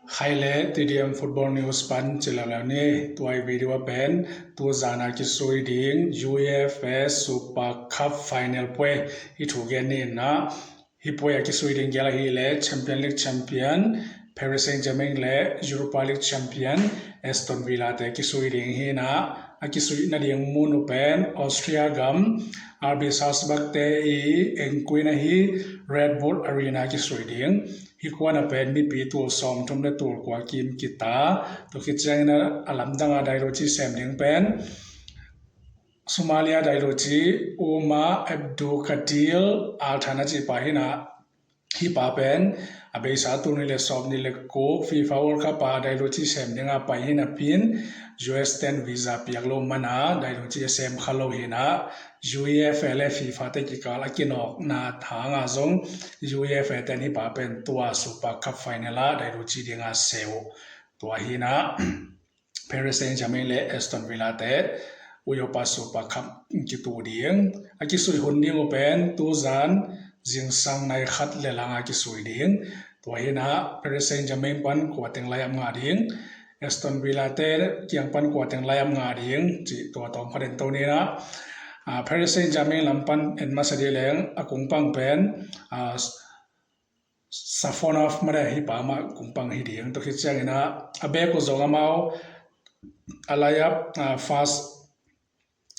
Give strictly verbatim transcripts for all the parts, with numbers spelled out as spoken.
Khai le T D M Football News pan ci leuleu ni. Tua i video a pen tuzan a kisui ding UEFA Super Cup final puai i thu gen ni. Ina, hih puai a kisui ding gel ahi le Champion League champion Paris Saint-Germain le Europa League champion Aston Villa te kisui ding hi. Ina, a kisui nading mun uh pen Austria gam R B Salzburg te i engkui na hi Red Bull Arena kisui ding. Hih kuan a pen mipi tul sawmthum le tul kua kim kita. Tua khit ciangin a lamdang a dailuci sem ding pen Somalia dailuci Umar Abdul Kadir Al Thani a cih pa hi. Ina, hih pa pen a beisa tul nih le sawmnih le kua FIFA World Cup a dailuci sem ding a pai hi. Ina, pin U S ten visa piak lo man a dailuci a sem kha lo hi. Ina, UEFA le FIFA te kikal a kinawkna hang a zong UEFA ten hih pa pen tua Super Cup final a dailuci ding a sem uh. Tua hi. Ina, Paris Saint-Germain le Aston Villa te UEFA Super Cup kituh ding. A kisui hun ding uh pen tuzan zingsang nai khat le lang a kisui ding. Tua hi. Ina, Paris Saint-Germain pan kua teng line-up ngah ding, Aston Villa te kiang pan kua teng line-up ngah ding cih tua tawm khat en to ni. Ina, ah, Paris Saint-Germain lam pan en masa ding leng a kungpang pen, ah, Safonov mah deh, hih pa mah kungpang hi ding. Tua khit ciangin a, a back uh zong amau a line-up, ah, first,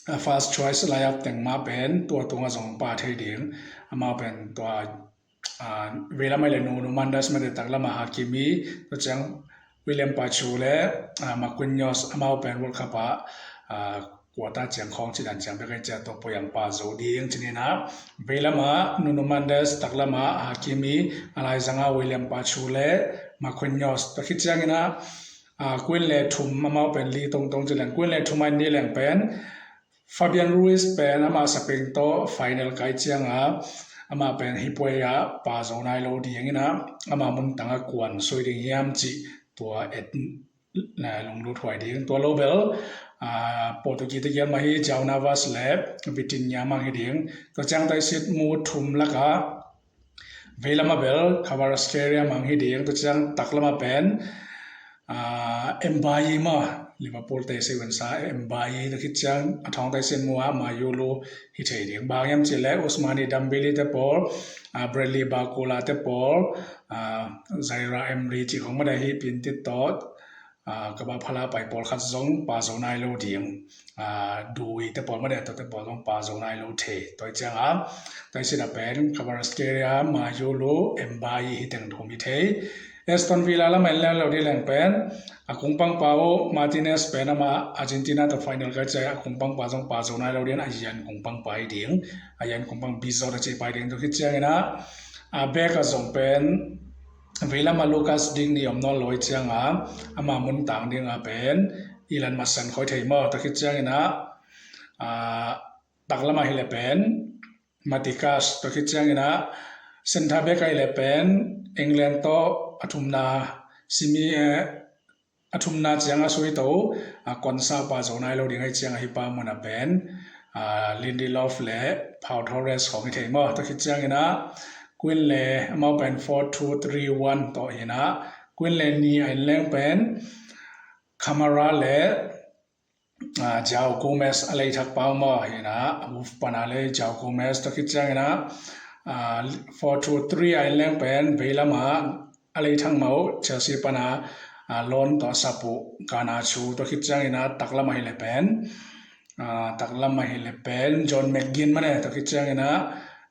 ah, first choice line-up teng mah pen tua tungah zong pa thei ding. Amau pen tua, ah, veilam ah le Nuno Mendes mah deh, taklam ah Hakimi, tua ciang William Pacho le, ah, Marquinhos, amau pen World Cup ah, ah, quarter ciang khawng cih dan ciang bek ahi ciang tua puai ah pa zo ding ci ni. Ina, veilam ah Nuno Mendes, taklam ah Hakimi, a laizang ah William Pacho le Marquinhos. Tua khit ciangin a, ah, kua le thum, amau pen li tongtong ci leng, kua le thum a en ni leng pen Fabian Ruiz pen amah Spain tawh final kai ciang a, amah pen hih puai ah pa zo nai lo ding. Ina, amah mun tang ah kuan sui ding hiam cih tua et, na, lunglut huai ding. Tua lo bel, ah, Portuguese te gel mah hi João Neves le Vitinha mang hi ding. Tua ciang taisit mu thum lak ah veilam ah bel Kvaratskhelia mang hi ding. Tua ciang taklam ah pen, ah, Mbaye mah, Liverpool te sevensa Mbaye. Tua khit ciang a thawng taisit mu ah Mayoulou hi thei ding. Bang hiam cih leh Ousmane Dembélé te pawl, ah, Bradley Barcola te pawl, ah, Zaire Emery cih khawng mah deh, hih pin tit tawh, ah, kaba phala pai pawlkhat zong pa zo nai lo ding. Ah, Dui te pawl mah deh, tua te pawl zong pa zo nai lo thei. Tua hi ciang a, taisit a pen Kvaratskhelia, Mayoulou, Mbaye, hih teng thum hi thei. Aston Villa lam en leuleu ding leng pen a kungpang pa uh Martinez pen amah Argentina tawh final kai ciang a kungpang pa zong pa zo nai lo ding. A yan kungpang pa hi ding. A yan kungpang Bizot a cih pa hi ding. Tua khit ciangin a, a back ah zong pen veilam ah Lucas Digne om nawn lo hi ciang a, amah mun tang ding a pen Ilan Masan khoi thei maw. Tua khit ciangin a, ah, taklam ah hi le pen Maticas. Tua khit ciangin a, centre back ah hi le pen England tawh a thumna simi, eh, a thumna ciang a sui to, a, Konsa pa zo nai lo ding ahi ciang a, hih pa mun a pen, a, Lindelof le Pau Torres khawng hi thei maw. Tua khit ciangin a, kua le, amau pen four two three one tawh hi. Ina, kua le nih a en leng pen Kamara le, ah, João Gomez a leithak pa uh maw. Ina, Wolf pana le João Gomez. Tua khit ciangin a, ah, four two three a en leng pen veilam ah a leithak mah uh Chelsea pana, ah, loan tawh sap uh Garnacho. Tua khit ciangin a taklam ah hi le pen, ah, taklam ah hi le pen John McGinn mah deh. Tua khit ciangin a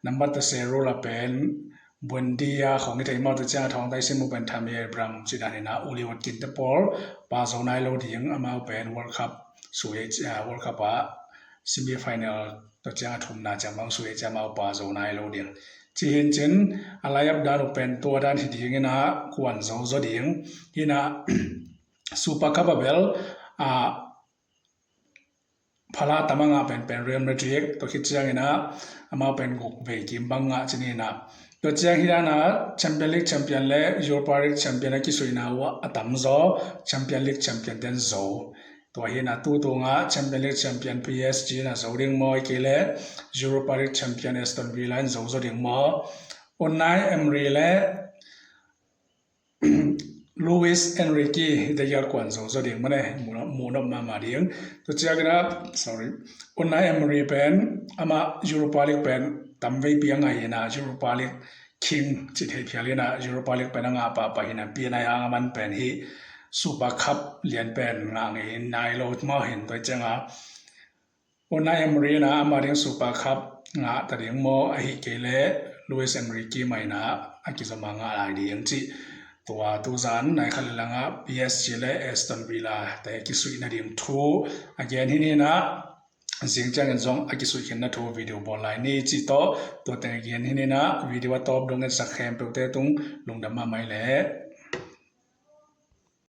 number thirteen role ah pen Buendia khawng hi thei maw. Tua ciang a thawng taisit mu pen Tammy Abraham cih dan in a, Ollie Watkins te pawl pa zo nai lo ding. Amau pen World Cup sui, ah, World Cup ah semi final, tua ciang a thumna ciang bang sui ciang amau pa zo nai lo ding. Ci hi in cin, a line-up dan uh pen tua dan hi ding. Ina, kuan zo zaw ding. Ina, Super Cup ah bel, ah, phala tam a ngah pen pen Real Madrid, tua khit ciangin a, amau pen guk vei kim bang ngah ci ni. Ina, tua ciang hi dan a Champion League champion le Europa League champion a kisuihna uh a tam zaw, Champion League champion ten zo. Tua hi in a, tu tung a Champion League champion P S G in a zo ding maw, ahih kei leh Europa League champion Aston Villa in zo zaw ding maw? Unai Emery le Luis Enrique hite gial kuan zo zo ding mane, muhnop mahmah ding. Tua ciangin ah, sorry, Unai Emery pen amah Europa League pen tamveipi a ngah hi na, Europa League king cih theih phial hi na, Europa League pen a ngah pahpah hi na, pi a nai hang a man pen hi Super Cup lian pen ngah ngei hi nai lo mah hi. Tua ciangin ah Unai Emery na amah ding Super Cup ngah ta ding maw, ahih kei leh Luis Enrique mah in ah a kizom a ngah lai ding cih, tua tuzan nai khat le lang ah P S G le Aston Villa te kisuih nading thu a gen hi ni na, zing ciangin zong a kisuih khin na thu video bawl lai ni cih tawh, tua teng a gen hi ni na, video a tawp dong en sak khempeuhte tung lungdam mahmah leh